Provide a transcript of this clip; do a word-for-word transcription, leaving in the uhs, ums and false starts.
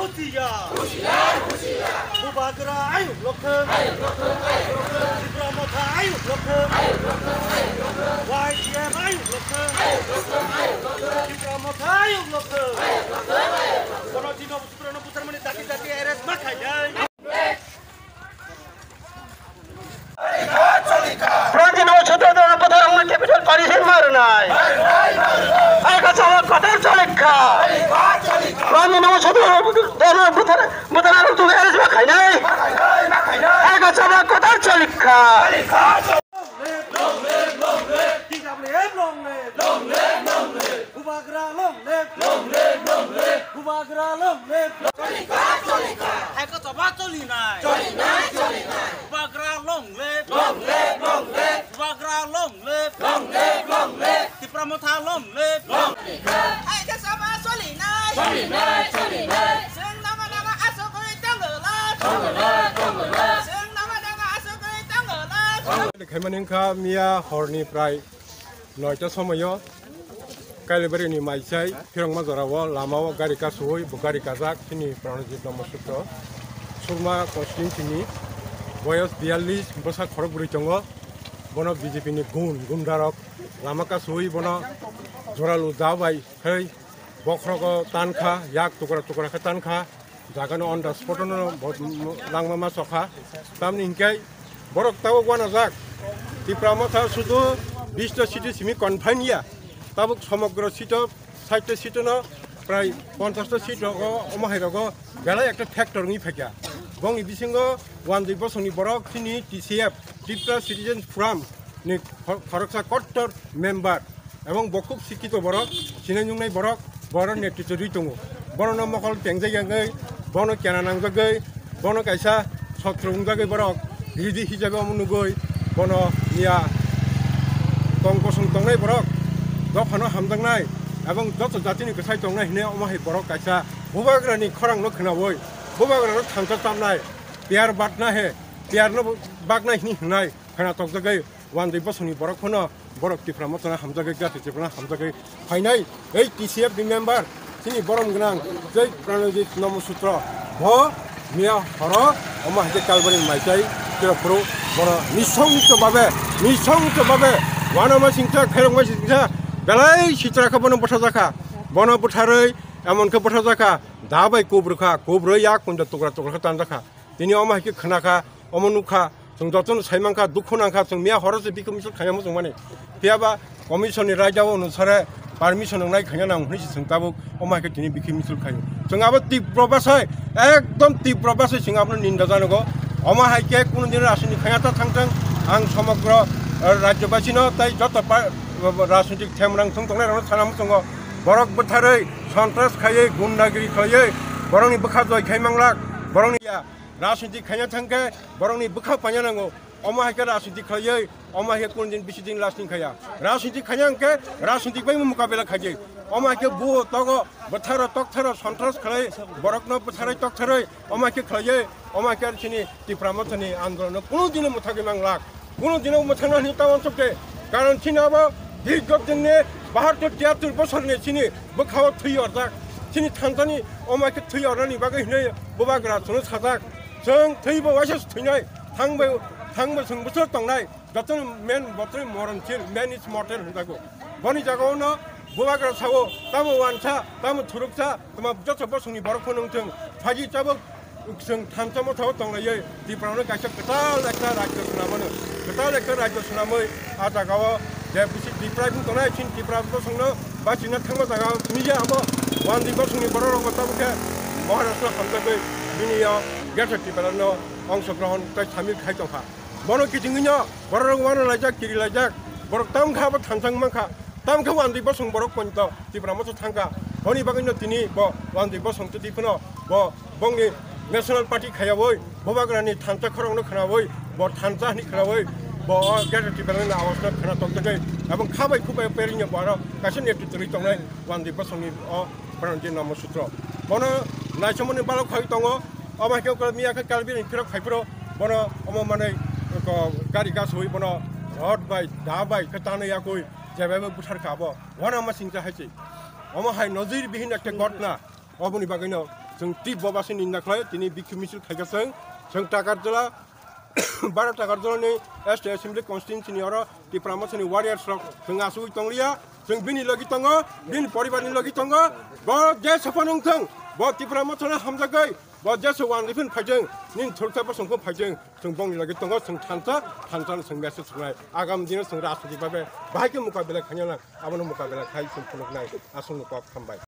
Husiar! Bubagra ayuk lokthwng! Tipra Motha ayuk lokthwng! Y T F ayuk lokthwng! Tipra Motha ayuk lokthwng! Bono chini Tipra no buthar mani dati dati arrest ma khainai. Pranjit Namo Sutro dona buthar wngma capital punishment ma rwnai. Hai kha chama kotor cholikha. Pranjit Namo Sutro dona buthar, buthar arok tu arrest ma khainai. Hai kha chama kotor cholikha. Long live, long live, long live. T W F long live. Long live, long live. Bubagra long live. Long live, long live. Bubagra long live. Cholikha, cholikha. Hai kha chama cholinai. Cholinai, cholinai. Bubagra long live. Long live, long live. Bubagra long live. Long live, long live. Tipra Motha long live. Long live. Hai kha chama cholinai. Cholinai, cholinai. Chwng namo namo asugwi tongwla. Tongwla, tongwla. Chwng namo namo asugwi tongwla. Khaimani wngkha miya horni prai noita somoio Kailabari ni Maichai Phirongma jorao lamao gari kasui bo gari kajak chini Pranojit Namo Sutro Surma constituency ni boyos biyallis bwsa khorok bwrwi tongo. Bono B J P ni gun gundarok lama kasui bono joralu da bai khai bokhrogo tankha, yak tukra tukra khe tankha. Jagano on the spot no bo-, langma ma sokha. Tamni hinkhe borok tabuk wanajak. Tipra Motha sudu bish ta seat simi confine ya. Tabuk somogro seat o sait ta seat no prai ponchash ta seat rogo omo hai rogo belai ekta factor wngwi phaikha. Bongni bisingo Wanjwi Bosongni borok chini T C F, Tipra Citizens Forum ni khor-, khoroksa kottor member. Ebong bo khub sikkito borok, sinai nungnai borok, borok netritwo rwi tongo. Borokno mokol tengjak yangwi, bono kena nangjagwi, bono kaisa sotro wngjagwi borok ridi hisabe omo nugwi, bono miya tong kosong tongnai borok, dophano hamjaknai, ebong joto jatini kwsai tongnai hinwi omo hai borok kaisa bubagrani khorangno khwnawi, bubagrano thansa chamnai, piyar batna he, piyarno baknai hinwi hwnai khwna tokjagwi. Wanjwi Bosongni borok phano borok Tipra Mothano hamjagwi, Jati Tiprano hamjagwi phainai. Ei T C F ni member, chini borom gwnang, jai Pranojit Namo Sutro, bo miya horo omo hai khe Kalbari Maichai, Tirapuro, bono nisongto babe, nisongto babe, wanama singsa, khairokma singsa, belai sitra kha bono bwthajakha, bono bwtharwi emon khe bwthajakha, da bai kubrwkha, kubrwi yak kunja tukra tukra khe tanjakha. Tini omo hai khe khwnakha, omo nukha, chwng jotono saimankha, dukhu nangkha, chwng miya horo se bikhe misil khaina muchungmani. Phiyaba commission ni raida o onusare permission wngnai khaina nang hwnwi se chwng tabuk omo hai khe tini bikhe misil khaio. Chwng abo Tipra bwsai, ekdom Tipra bwsai chwng abono ninda janogo. Omo hai khe kunu din rajniti khaina ta thangthang, ang somogro, eh, rajyobasino tai joto pa-, rajnitik themrang thung tongnai rokno sana muchungo. Borok bwtharwi, sontras khaiwi, gundagiri khaiwi, borokni bwkha joi khai manglak, borokni ya. Rajniti khaina thangkhe borokni bwkha paina nango. Omo hai khe rajniti khlaiwi, omo hai khe kunu din bisi din lasting khaya. Rajniti khaina hwnkhe rajniti bai mukabela khaidi. Omo hai khe buo togo, bwtharo toktharo sontras khlai, borokno bwtharwi toktharwi, omo hai khe khlaiwi, omo hai khe chini Tipra Mothani andolonno kunu dino mwthagwi manglak. Kunu dino mwthangna hwnwi ta uansukde. Karon chini abo dirgho dinni bahattor tihattor bosorni chini bwkhao thwi orjak. Chini thansani omo hai khe thwi ornani bagwi hwnwi bubagra chwngno sajak. Chwng thwibo waisa se thwinai, thangbo, thangbo chwng bwswk tongnai, jotono man, botoni moron sil, man is mortal hwnjago. Boni jagao no bubagra sao, tamo uansa, tamo thuruksa, tamo joto bosongni borok phano wngthwng, phaji tabuk chwng thansa mothao tonglaiwi, Tiprano kaisa kwtal ekta rajyo swnamano, kwtal ekta rajyo swnamwi, a jagao je bisi Tipra bung tongnai, chini Tipra bosongno bachina thangma jagao thumija abo, Wanjwi bosongni borok rokbo tabuk khe Maharashtra hamjagwi bini o Greater Tipraland no ongsogrohon tei samil khai tongkha. Bono kichingwino borok rok uanalaijak, kirilaijak, borok tamkha abo thansa wngmankha, tamkhe Wanjwi bosong borok ponto Tipra Motha thangkha. Boni bagwino tini bo Wanjwi bosong twi phano bo bongni National Party khayawi, bubagrani thansa khorokno khwnawi, bo thansa hwnwi khwnawi, bo o Greater Tipraland ni awasno khwna tongtogwi, ebong kha bai khuk bai perwino bo aro kaisa netritwo rwi tongnai Wanjwi bosongni o Pranojit Namo Sutro. Bono naisamani balok khai tongo, omo hai khe miya khe Kalbari ni phirok khai phiro, bono omo manwi ko gari gaswi bono rod bai, da bai khe tanwi yakwi, jebaibo butharkha abo. Wanama singsa hai se. Omo hai nojir bihin ekta ghotna. Oboni bagwino Chwng tip bo basi ninda khlai, tini bikhi misil khaikha chwng, chwng Takarjala, baro Takarjala ni S T Assembly Constituency ni oro Tipra Mothani warriors rok chwng asugwi tongliya, chwng bini logi tongo, bini poribar ni logi tongo, bo je sophano wngthwng, bo Tipra Mothano hamjagwi, bo je se wan rifin phaijwng, nini thursa bosong khe phaijwng, chwng bongni logi tongo, chwng thansa, thansa no chwng message rwnai, agam dino chwng rajniti babe, bahai khe mukabela khaina nang, abono mukabela khai chwng phunuknai, aswkno kok hambai.